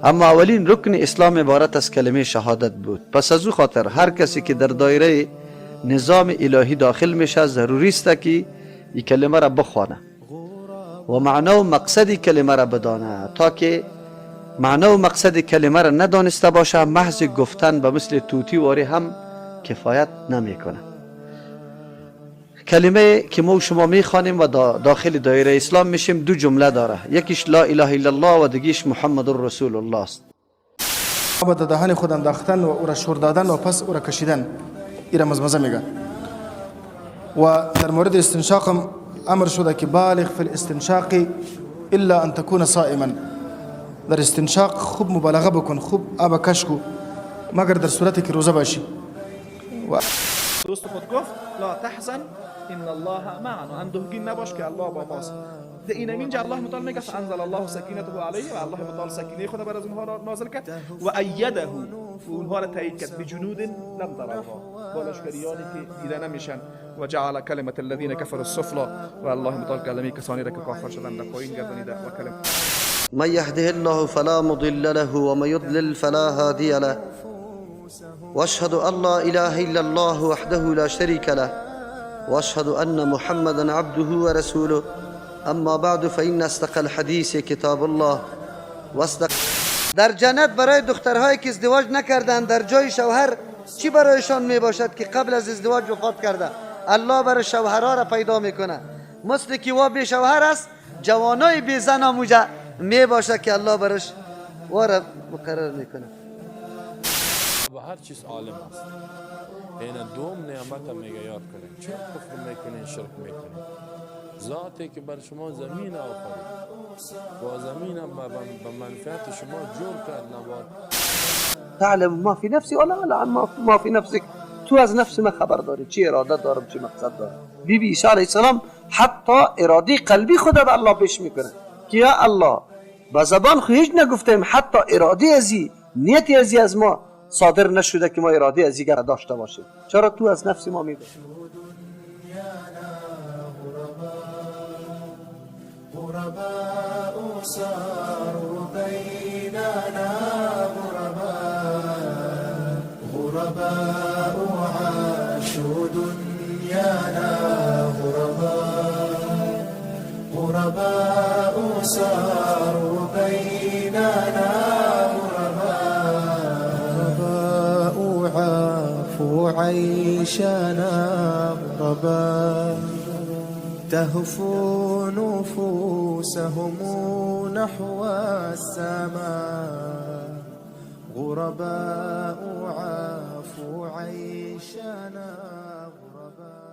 اما اولین رکن اسلام عبارت از کلمه شهادت بود. پس از او خاطر هر کسی که در دایره نظام الهی داخل میشه ضروری است که این کلمه را بخوانه و معنا و مقصد کلمه را بدانه، تا که معنا و مقصد کلمه را ندانسته باشه محض گفتن به مثل توتی واری هم کفایت نمیکنه. کلمه که ما و شما میخوانیم و داخل دایره اسلام میشیم دو جمله داره، یکیش لا اله الا الله و دیگیش محمد رسول الله است. آب در دهان خود انداختن و او را شور دادن و پس او را کشیدن، این را مزمزه میگن. و در مورد استنشاق هم امر شده که بالغ فی الاستنشاق الا ان تكون صائما. در استنشاق خوب مبالغه بکن، خوب آب کش کو، مگر در صورتی که روزه باشی. و دوست خود گفت لا تحزن ان الله معنا، اندوهگین نباش که الله با ماست. ده این اینجا الله متعال میگه فانزل الله سکینته علیه، و الله متعال سکینه خود بر از اونها نازل کرد و ایده، و اونها را تایید کرد بجنود لم تروها، با لشکریانی که دیده نمیشن. و جعل کلمة الذین کفروا السفلى، و الله متعال کلمه کسانی را که کافر شدن در پایین گردانیده. و کلمه من يهده الله فلا مضل له ومن يضلل فلا هادي له واشهد ان لا اله الا الله وحده لا شريك له واشهد ان محمدا عبده ورسوله اما بعد فان اصدق الحديث کتاب الله واصدق. در جنت برای دخترهایی که ازدواج نکردند در جای شوهر چی برایشان می باشد که قبل از ازدواج وفات کرده؟ الله برای شوهرها را پیدا میکنه، مثل که وا بی شوهر است جوانای بی زن هم می باشه که الله برش واره مقرر میکنه. به هر چیز عالم است. این دوم نعمت هم میگه یاد کنین. چرا کفر میکنین، شرک میکنین؟ ذاتی که بر شما زمین آفرید و زمین هم به منفعت شما جور کرد. نبات تعلم ما فی نفسی ولا اعلم ما فی نفسک، تو از نفس ما خبر داری، چی اراده دارم، چی مقصد دارم. بی بی عیسی علیه السلام حتی اراده قلبی خود به الله پیش میکنه که یا الله، با زبان خو هیچ نگفتیم، حتی اراده ازی، نیت ازی از ما صادر نشده که ما اراده ازی داشته باشیم. چرا تو از نفس ما میدونی؟ غرباء صاروا بيننا غرباء، غرباء عاشوا دنيانا غرباء، غرباء صاروا بيننا غرباء، غرباء عافوا عيشنا غرباء، تهفو نفوسهم نحو السماء، غرباء عافوا عيشنا غرباء.